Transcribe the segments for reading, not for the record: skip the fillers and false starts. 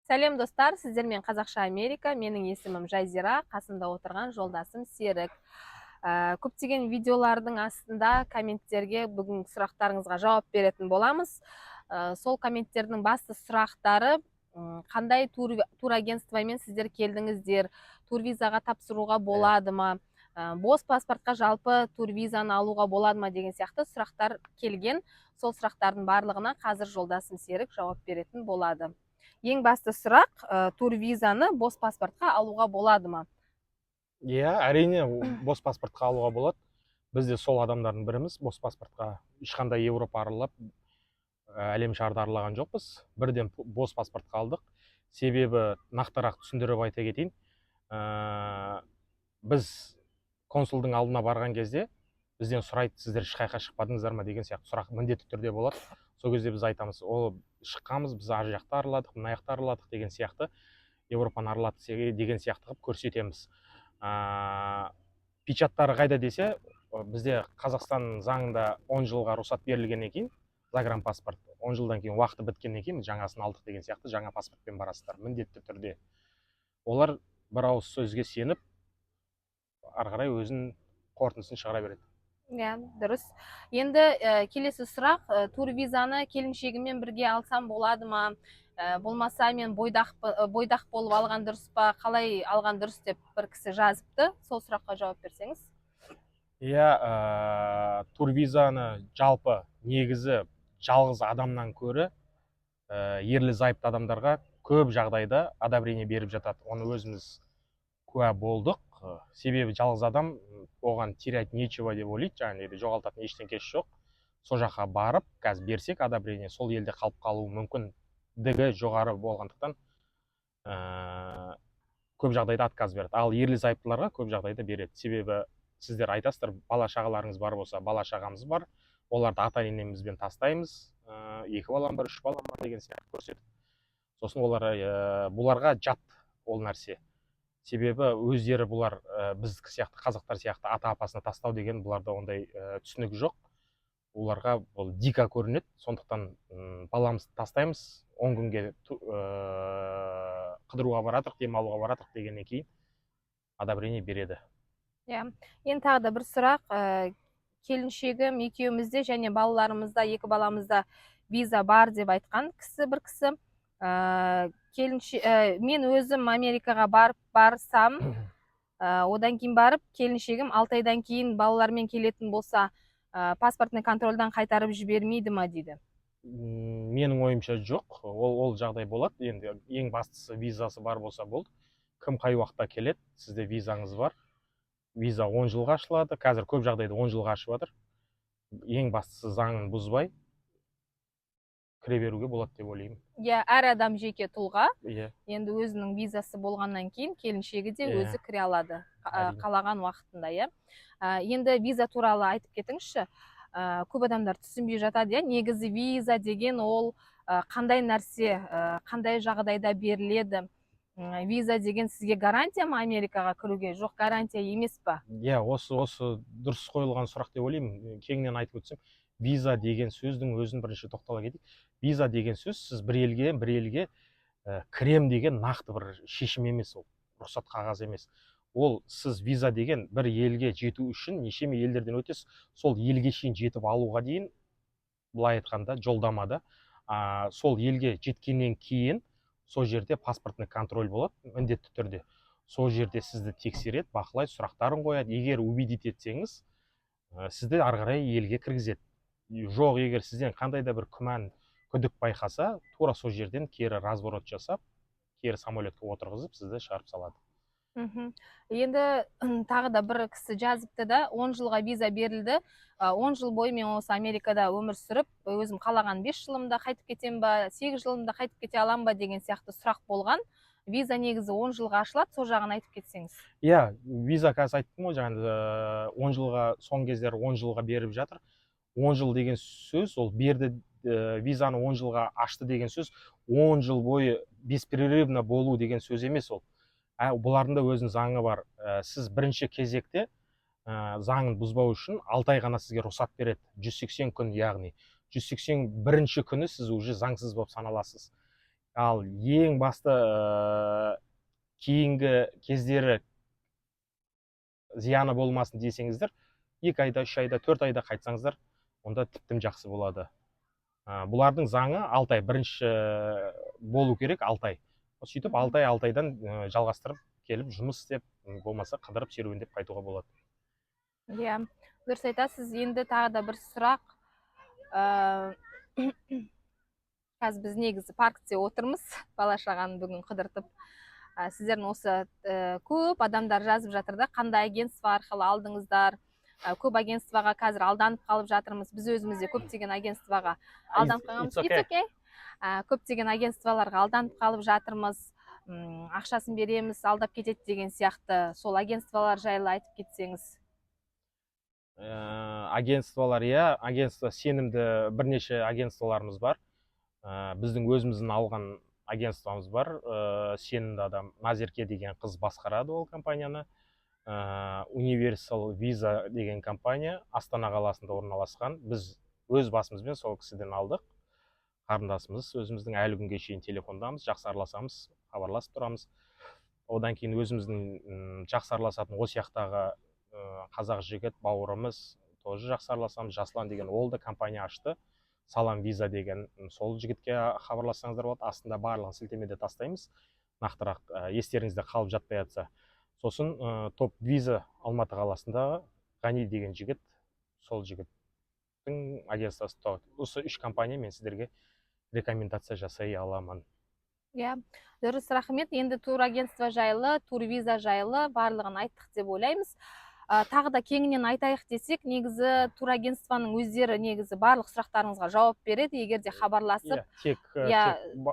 Сәлем, достар! Сіздермен Қазақша Америка. Менің есімім Жазира, қасымда отырған жолдасым Серік. Көптеген видеолардың астында комменттерге бүгін сұрақтарыңызға жауап беретін боламыз. Сол комменттердің басты сұрақтары: қандай турагентствомен сіздер келдіңіздер, турвизаға тапсыруға болады ма, бос паспортқа жалпы турвизаны алуға болады ма деген сияқты сұрақтар келген. Сол сұрақтардың барлығына қазір жолдасым Серік жауап беретін болады. Ең басты сұрақ: турвизаны бос паспортқа алуға болады ма? Иә, әрине, бос паспортқа алуға болады. Біз де сол адамдардың біріміз. Бос паспортқа ешқандай Еуропа аралап, әлем шарды аралаған жоқпыз, бірден бос паспортқа алдық. Себебі нақтырақ түсіндіріп айта кетейін, біз консулдың алдына барған кезде бізден сұрайды: «Сіздер ешқайда шықпадыңыздар ма?» деген сияқты сұрақ міндетті түрде болады. Сол кезде біз айтамыз: «Ол шыққанбыз, біз ар жақта араладық, мына жақта араладық» деген сияқты, Еуропаны араладық деген сияқты қылып көрсетеміз. Печаттары қайда десе, бізде Қазақстан заңында 10 жылға рұқсат берілгеннен кейін, загранпаспорт 10 жылдан кейін уақыты біткеннен кейін жаңасын алдық деген сияқты, жаңа паспортпен барасыздар міндетті түрде. Олар бір ауыз сөзге сеніп, ары қарай өзінің қорытындысын шығара береді. Иә, дұрыс. Енді келесі сұрақ: турвизаны келіншегіммен бірге алсам болады ма, болмаса мен бойдақ болып алған дұрыс па, қалай алған дұрыс деп бір кісі жазыпты. Сол сұраққа жауап берсеңіз. Иә, турвизаны жалпы негізі жалғыз адамнан көрі ерлі зайыпты адамдарға көп жағдайда одобрение беріп жатады. Оны өзіміз куә болдық. Себебі жалғыз адам, оған терять нечего деп ойлайды, жаңағыдай жоғалтатын ештеңкесі жоқ. Сол жаққа барып қазір берсек одобрение, сол елде қалып қалуы мүмкіндігі жоғары болғандықтан, көп жағдайда отказ береді. Ал ерлі зайыптыларға көп жағдайда береді. Себебі сіздер айтасыздар, бала шағаларыңыз бар болса, бала шағамыз бар, оларды ата енемізбен тастаймыз, екі балам бар, үш балам бар деген сияқты көрсетіп, сосын олар, бұларға жат ол нәрсе. Себебі өздері бұлар біздікі сияқты, қазақтар сияқты ата апасына тастау деген бұларда ондай түсінік жоқ. Оларға бұл дико көрінеді. Сондықтан баламызды тастаймыз, 10 күнге қыдыруға баратырық, демалуға баратырық дегеннен кейін одобрение береді. Иә, енді тағы да бір сұрақ: келіншегім екеумізде және балаларымызда, екі баламызда виза бар деп айтқан кісі, бір кісі. Мен өзім Америкаға барып барсам, одан кейін барып келіншегім 6 айдан кейін балалармен келетін болса, паспортный контрольдан қайтарып жібермейді ма дейді. Менің ойымша, жоқ. Ол жағдай болады. Енді ең бастысы визасы бар болса болды. Кім қай уақытта келеді, сізде визаңыз бар. Виза 10 жылға ашылады қазір, көп жағдайда 10 жылға ашып жатыр. Ең бастысы заңын бұзбай кіре беруге болады деп ойлаймын. Иә, әр адам жеке тұлға. Енді өзінің визасы болғаннан кейін келіншегі де өзі кіре алады қалаған уақытында, иә. Енді виза туралы айтып кетіңізші. Көп адамдар түсінбей жатады, иә. Негізі виза деген ол қандай нәрсе, қандай жағдайда беріледі? Виза деген сізге гарантия ма Америкаға кіруге, жоқ, гарантия емес па? Иә, осы дұрыс қойылған сұрақ деп ойлаймын. Кеңінен айтып өтсем, виза деген сөздің өзін бірінші тоқтала кетейік. Виза деген сөз сіз бір елге бір елге кірем деген нақты бір шешім емес, ол рұқсат қағаз емес. Ол сіз виза деген бір елге жету үшін нешеме елдерден өтесіз, сол елге шейін жетіп алуға дейін, былай айтқанда, жолдамада. Сол елге жеткеннен кейін сол жерде паспортный контроль болады міндетті түрде. Сол жерде сізді тексереді, бақылайды, сұрақтарын қояды. Егер убедить етсеңіз, сізді ары қарай елге кіргізеді. Жоқ, егер сізден қандай да бір күмән, күдік байқаса, тура сол жерден кері разворот жасап, кері самолетке отырғызып, сізді шығарып салады. Енді тағы да бір кісі жазыпты да: 10 жылға виза берілді, 10 жыл бойы мен осы Америкада өмір сүріп, өзім қалаған 5 жылымда қайтып кетемін ба, 8 жылымда қайтып кете аламын ба деген сияқты сұрақ болған. Виза негізі 10 жылға ашылады, сол жағын айтып кетсеңіз. Иә, виза қазір айттым ғой жаңа, 10 жылға, соңғы кездері 10 жылға беріп жатыр. 10 жыл деген сөз ол берді, визаны 10 жылға ашты деген сөз 10 жыл бойы беспрерывно болу деген сөз емес ол. Бұлардың да өзінің заңы бар. Сіз бірінші кезекте заңын бұзбау үшін 6 ай ғана сізге рұқсат береді, 180 күн, яғни 181 күні сіз уже заңсыз болып саналасыз. Ал ең басты кейінгі кездері зияны болмасын десеңіздер, 2 айда, 3 айда, 4 айда қайтсаңыздар, онда тіптен жақсы болады. Бұлардың заңы 6 ай бірінші болу керек, 6 ай. Сөйтіп 6 ай, 6 айдан жалғастырып келіп жұмыс істеп, болмаса қыдырып, серуендеп қайтуға болады. Иә, дұрыс айтасыз. Енді тағы да бір сұрақ. Қазір біз негізі паркте отырмыз, бала шағаны бүгін қыдыртып. Сіздердің осы көп адамдар жазып жатыр да, қандай агентство арқылы алдыңыздар? Көп агентствоға қазір алданып қалып жатырмыз. Біз өзіміз де көптеген агентствоға алданып қалғанбыз. It's okay. It's okay. Көптеген агентстволарға алданып қалып жатырмыз. Ақшасын береміз, алдап кетеді деген сияқты. Сол агентстволар жайлы айтып кетсеңіз. Агентстволар, иә, агентство сенімді бірнеше агентстволарымыз бар. Біздің өзіміздің алған агентствомыз бар. Сенімді адам Назерке деген қыз басқарады ол компанияны. Universal Visa деген компания Астана қаласында орналасқан. Біз өз басымызбен сол кісіден алдық. Қарындасымыз өзіміздің, әлі күнге шейін телефондамыз, жақсы араласамыз, хабарласып тұрамыз. Одан кейін өзіміздің жақсы араласатын осы жақтағы қазақ жігіт бауырымыз, тоже жақсы араласамыз, Жаслан деген, ол да компания ашты, Салам Виза деген. Сол жігітке хабарлассаңыздар болады. Астында барлығын сілтемеде тастаймыз, нақтырақ естеріңізде қалып жатпай жатса. Сосын Топ Виза, Алматы қаласындағы Ғани деген жігіт, сол жігіттің агентствосы. Осы үш компания мен сіздерге рекомендация жасай аламын. Иә, дұрыс, рахмет. Енді турагентство жайлы, турвиза жайлы барлығын айттық деп ойлаймыз. Тағы да кеңінен айтайық десек, негізі турагентствоның өздері негізі барлық сұрақтарыңызға жауап береді, егер де хабарласып Иә, тек тек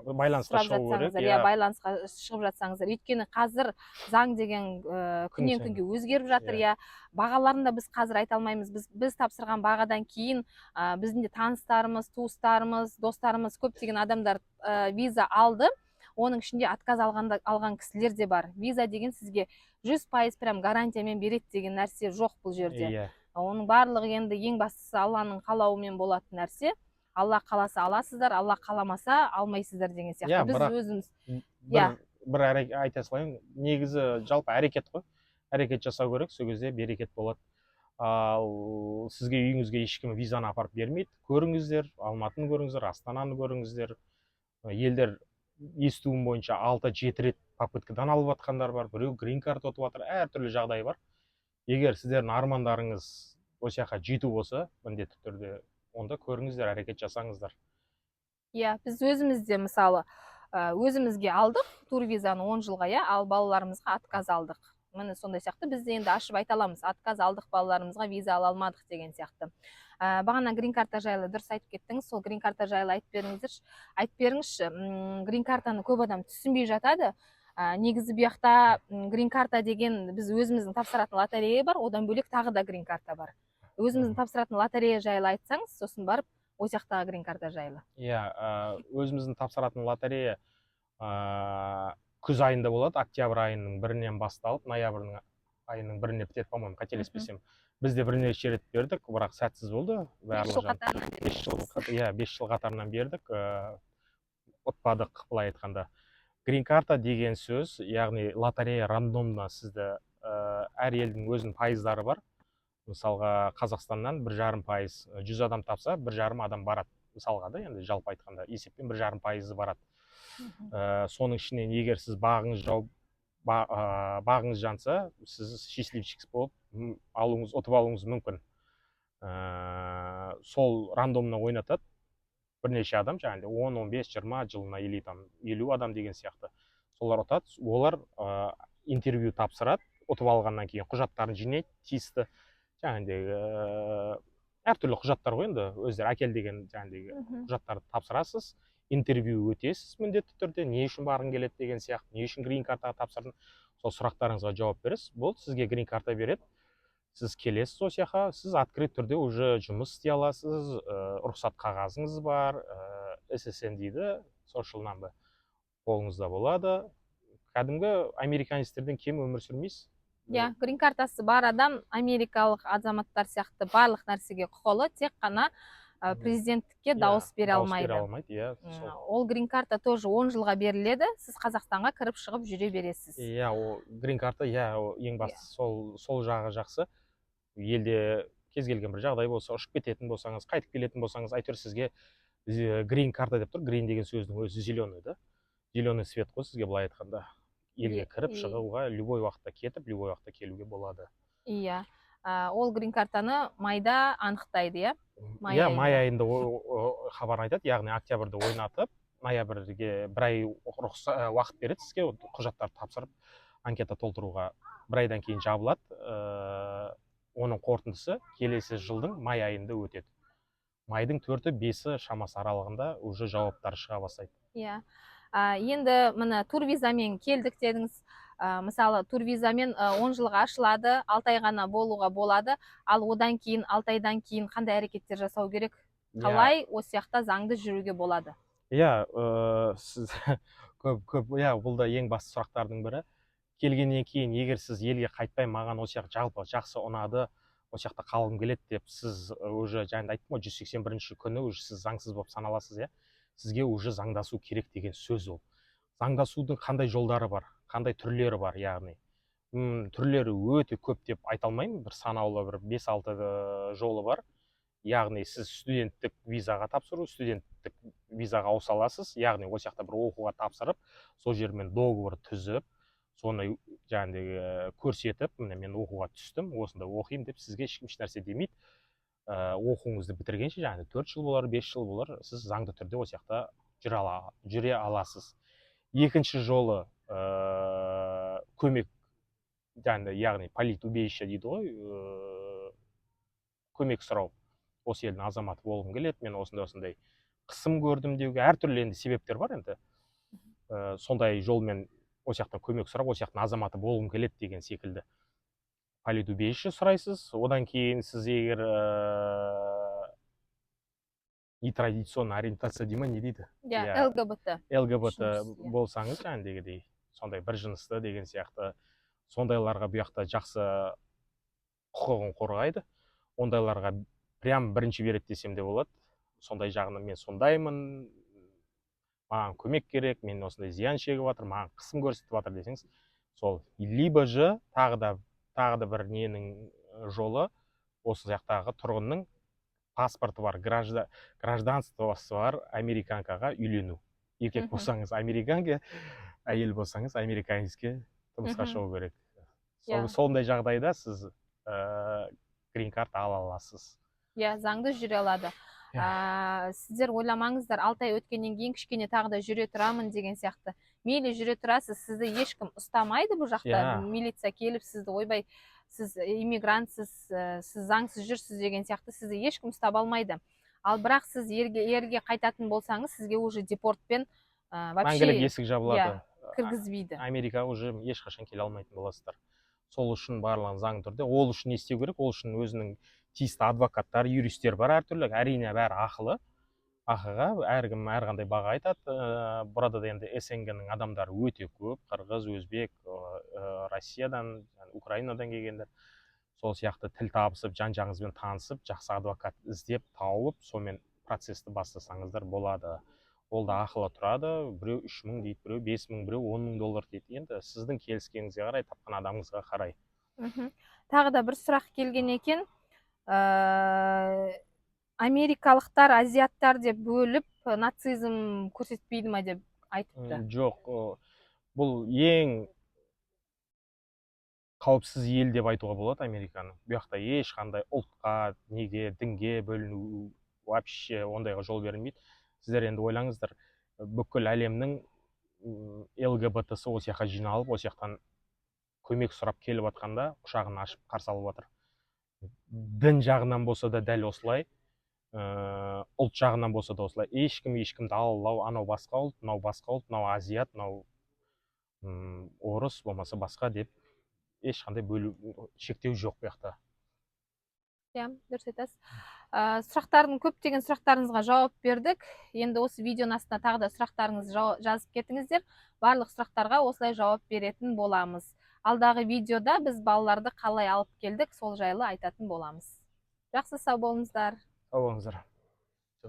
байланысқа сұрап шығу керек. жатсаңыздар, иә, байланысқа шығып жатсаңыздар. Өйткені қазір заң деген күннен сайын. күнге өзгеріп жатыр. Иә, бағаларын да біз қазір айта алмаймыз. Біз тапсырған бағадан кейін біздің де таныстарымыз, туыстарымыз, достарымыз, көптеген адамдар виза алды. Оның ішінде отказ алған кісілер де бар. Виза деген сізге 100% прям гарантиямен береді деген нәрсе жоқ бұл жерде. Оның барлығы енді ең бастысы Алланың қалауымен болатын нәрсе. Алла қаласа, аласыздар, Алла қаламаса, алмайсыздар деген сияқты. Иә, Біз бірақ өзіміз бір бір айта салайын, негізі жалпы әрекет қой, әрекет жасау керек, сол кезде берекет болады. Ал сізге үйіңізге ешкім визаны апарып бермейді. Көріңіздер, Алматыны көріңіздер, Астананы көріңіздер. Елдер, естуім бойынша, 6-7 рет попыткадан алып жатқандар бар, біреу грин карта ұтып жатыр, әртүрлі жағдай бар. Егер сіздердің армандарыңыз осы жаққа жету болса, міндетті түрде онда көріңіздер, әрекет жасаңыздар. Иә, біз өзіміз де мысалы өзімізге алдық турвизаны 10 жылға, иә, ал балаларымызға отказ алдық. Міне, сондай сияқты біз де енді ашып айта аламыз: отказ алдық балаларымызға, виза ала алмадық деген сияқты. Бағана грин карта жайлы дұрыс айтып кеттіңіз. Сол грин карта жайлы айтып беріңіздерші, айтып беріңізші. Грин картаны көп адам түсінбей жатады. Негізі бұл жақта грин карта деген біз өзіміздің тапсыратын лотерея бар, одан бөлек тағы да грин карта бар. Өзіміздің тапсыратын лотерея жайлы айтсаңыз, сосын барып ол жақтағы грин карта жайлы. Иә, өзіміздің тапсыратын лотерея күз айында болады, октябрь айының 1-інен басталып, ноябрьдің айының 1-іне бітеді, по моему, қателеспесем. Біз де бірнеше рет бердік, бірақ сәтсіз болды. 5 жыл Барлығы қатарынан. 5 жыл, иә, 5 жыл қатарынан бердік, ұтпадық былай айтқанда. Грин карта деген сөз, яғни лотерея рандомно сізді әр елдің өзінің пайыздары бар. Мысалға, Қазақстаннан 1,5%, 100 адам тапса, 1,5 адам барады мысалға да. Енді жалпы айтқанда, есеппен 1,5%-ы барады. Соның ішінен егер сіз бағыңыз жауып, бағыңыз жанса, сіз счастливчик болып алуыңыз, ұтып алуыңыз мүмкін. Сол рандомно ойнатады бірнеше адам, жаңағыдай 10, 15, 20 жылына или там 50 адам деген сияқты. Солар ұтады, олар интервью тапсырады. Ұтып алғаннан кейін құжаттарын жинайды тиісті, жаңағыдай әртүрлі құжаттар ғой енді, өздері әкел деген жаңағыдай құжаттарды тапсырасыз, интервью өтесіз міндетті түрде. Не үшін барғың келеді деген сияқты, не үшін грин картаға тапсырдың, сол сұрақтарыңызға жауап бересіз. Болды, сізге грин карта береді, сіз келесіз осы жаққа, сіз открыт түрде уже жұмыс істей аласыз. Рұқсат қағазыңыз бар, SSN дейді, social number қолыңызда болады. Кәдімгі американецтерден кем өмір сүрмейсіз. Иә, грин картасы бар адам америкалық азаматтар сияқты барлық нәрсеге құқылы, тек қана Президенттікке дауыс бере Дауыс алмайды. бере алмайды, иә, сол. Ол грин карта тоже 10 жылға беріледі, сіз Қазақстанға кіріп шығып жүре бересіз. Иә, ол грин карта, иә, ол ең бастысы сол жағы жақсы. Елде кез келген бір жағдай болса, ұшып кететін болсаңыз, қайтып келетін болсаңыз, әйтеуір сізге грин карта деп тұр. Грин деген сөздің өзі зеленый да, зеленый свет қой сізге, былай айтқанда. Елге кіріп шығуға, любой уақытта кетіп, любой уақытта келуге болады. Иә, ол грин картаны майда анықтайды, иә? Май Иә, май айында. айында хабарын айтады, яғни октябрьде ойнатып, ноябрьге бір ай уақыт береді сізге құжаттарды тапсырып, анкета толтыруға. Бір айдан кейін жабылады. Оның қорытындысы келесі жылдың май айында өтеді. Майдың 4-і, 5-і шамасы аралығында уже жауаптар шыға бастайды. Иә. Енді міне, турвизамен келдік дедіңіз. Мысалы, турвизамен 10 жылға ашылады, 6 ай ғана болуға болады. Ал одан кейін, 6 айдан кейін қандай әрекеттер жасау керек? Қалай осы жақта заңды жүруге болады? Иә, сіз көп, көп, иә, бұл да ең басты сұрақтардың бірі. Келгеннен кейін, егер сіз елге қайтпай, маған осы жақ жалпы жақсы ұнады, осы жақта қалғым келеді деп, сіз уже жаңа айттым ғой, 181 күні уже сіз заңсыз болып саналасыз, иә. Сізге уже заңдасу керек деген сөз ол. Заңдасудың қандай жолдары бар, қандай түрлері бар, яғни түрлері өте көп деп айта алмаймын, бір санаулы бір 5-6 жолы бар. Яғни сіз студенттік визаға тапсыру, студенттік визаға ауыса аласыз, яғни осы жақта бір оқуға тапсырып, сол жермен договор түзіп, соны жаңағыдай көрсетіп, міне мен оқуға түстім, осында оқимын деп, сізге ешкім ешнәрсе демейді. Оқуыңызды бітіргенше, жаңағыдай 4 жыл болар, 5 жыл болар, сіз заңды түрде осы жақта жүре аласыз. Екінші жолы, көмек, жаңағыдай, яғни политубежище дейді ғой, көмек сұрау. Осы елдің азаматы болғым келеді, мен осындай осындай қысым көрдім деуге әртүрлі енді себептер бар енді. Сондай жолмен осы жақтан көмек сұрап, осы жақтың азаматы болғым келеді деген секілді политубежище сұрайсыз. Одан кейін сіз егер нетрадиционный ориентация дей ма, не дейді? Иә, Иә. ЛГБТ. ЛГБТ Үшіншісі, иә. болсаңыз, жаңағыдегідей сондай бір жынысты деген сияқты, сондайларға бұл жақта жақсы құқығын қорғайды. Ондайларға прям бірінші береді десем де болады. Сондай жағынан мен сондаймын, маған көмек керек, мен осындай зиян шегіп жатыр, маған қысым көрсетіп жатыр десеңіз, сол. Либо же тағы да бір ненің жолы, осы жақтағы тұрғынның паспорты бар, гражданствосы бар американкаға үйлену. Еркек болсаңыз американке, әйел болсаңыз американецке тұрмысқа шығу керек. Сондай жағдайда сіз грин карта ала аласыз. Иә, заңды жүре алады. Сіздер ойламаңыздар, 6 ай өткеннен кейін кішкене тағы да жүре тұрамын деген сияқты. Мейлі жүре тұрасыз, сізді ешкім ұстамайды бұл жақта. Милиция келіп сізді, ойбай, сіз иммигрантсыз, сіз заңсыз жүрсіз деген сияқты, сізді ешкім ұстап алмайды. Ал бірақ сіз елге қайтатын болсаңыз, сізге уже депортпен, вообще Мәңгілік есік жабылады. Иә, кіргізбейді. Америкаға уже ешқашан келе алмайтын боласыздар. Сол үшін барлығын заңды түрде. Ол үшін не істеу керек? Ол үшін өзінің тиісті адвокаттар, юристтер бар әртүрлі. Әрине, бәрі ақылы. Ақыға әркім әрқандай баға айтады. Burada да енді СНГ-ның адамдары өте көп. Қырғыз, өзбек, Россиядан, Украинадан келгендер. Сол сияқты тіл табысып, жан-жағыңызбен танысып, жақсы адвокат іздеп, тауып, сонымен процесті бастасаңыздар болады. Ол да ақылы тұрады. Біреу 3000 дейді, біреу 5000, біреу 10000 доллар дейді. Енді сіздің келіскеніңізге қарай, тапқан адамыңызға қарай. Тағы да бір сұрақ келген екен. Америкалықтар, азиаттар деп бөліп, нацизм көрсетпейді ма деп айтыпты. Жоқ, бұл ең қауіпсіз ел деп айтуға болады Американы. Бұл жақта ешқандай ұлтқа, неге, дінге бөліну вообще ондайға жол берілмейді. Сіздер енді ойлаңыздар, бүкіл әлемнің ЛГБТ-сы осы жаққа жиналып, осы жақтан көмек сұрап келіп жатқанда құшағын ашып қарсы алып жатыр. Дін жағынан болса да дәл осылай, ұлт жағынан болса да осылай. Ешкім ешкімді алалау, анау басқа ұлт, мынау басқа ұлт, мынау азиат, мынау орыс болмаса басқа деп ешқандай бөлу, шектеу жоқ бұл жақта. Иә, дұрыс айтасыз. Көптеген сұрақтарыңызға жауап бердік. Енді осы видеоның астына тағы да сұрақтарыңызды жазып кетіңіздер. Барлық сұрақтарға осылай жауап беретін боламыз. Алдағы видеода біз балаларды қалай алып келдік, сол жайлы айтатын боламыз. Жақсы, сау болыңыздар. Сау болыңыздар.